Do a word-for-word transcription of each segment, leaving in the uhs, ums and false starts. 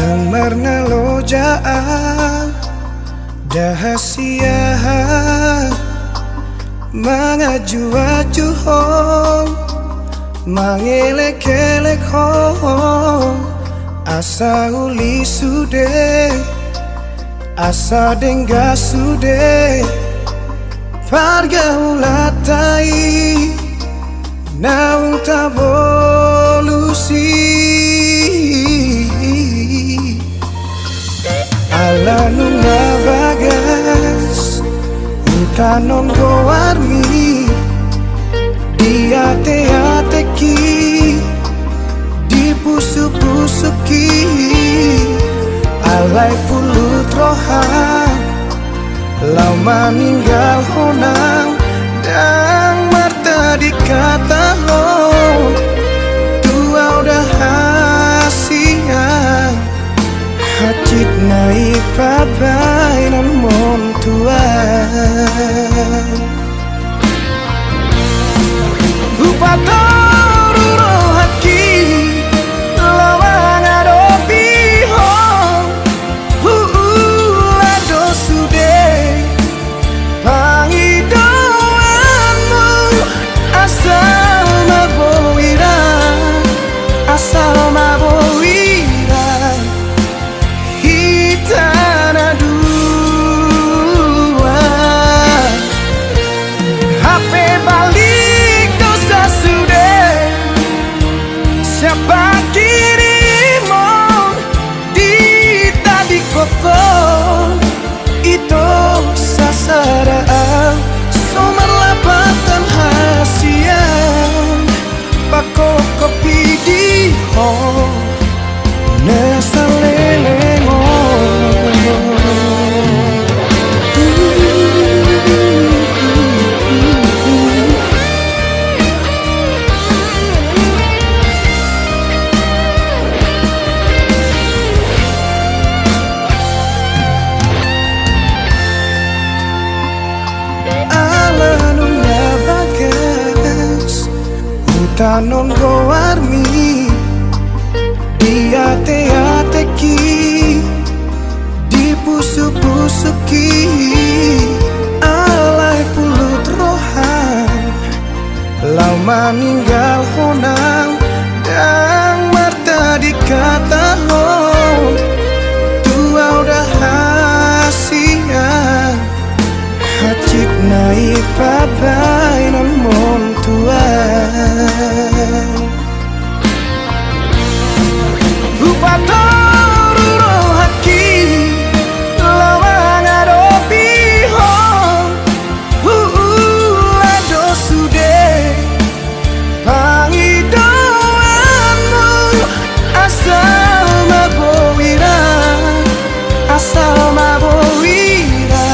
Nang marnaloja au, nda hasiahan mangajuaju ho, mangelekelek ho, asa uli sude, asa denggan sude pargaulanta i naung tabolus i. Ala nunga bagas hutanon goarmi, diateateki, dipusukpusuki, alai pulut roha laho maninggalhon au, ndang martading hata ho tu au, nda hasian hansit na i pabaenonmon tu au. Hupatoru rohangki laho mangadopi ho, huula do sude pangidoanmu, asal ma boi ra, asal ma boi ra hita na dua. Hape balik do sasude sian pangkirimon, ditadingkon ho, ito sasada au, so marlapatan hasian, pakokop i di ho na saleleng on. Ala nunga bagas hutanon goarmi, diateateki, dipusukpusuki, alai pulut roha laho maninggalhon au, ndang martading hata ho tu au, nda hasian hansit na i pabaenonmon tu au. Hupatoru rohangki laho mangadopi ho, huula do sude pangidoanmu, asal ma boi ra, asal ma boi ra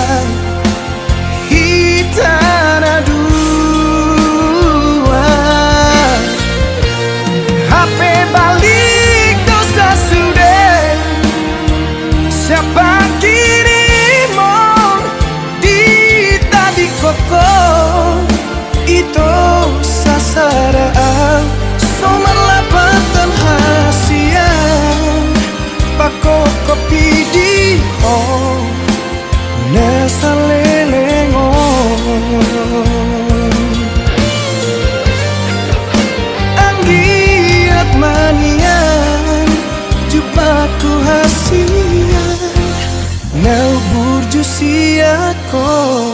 hita na dua. Hape balik do sasude sian pangkirimon, ditadingkon ho, ito sasada au, so marlapatan hasian, pakokop i di ho na saleleng on. Anggiat ma nian jumpangku hasian, na umburju sian ho.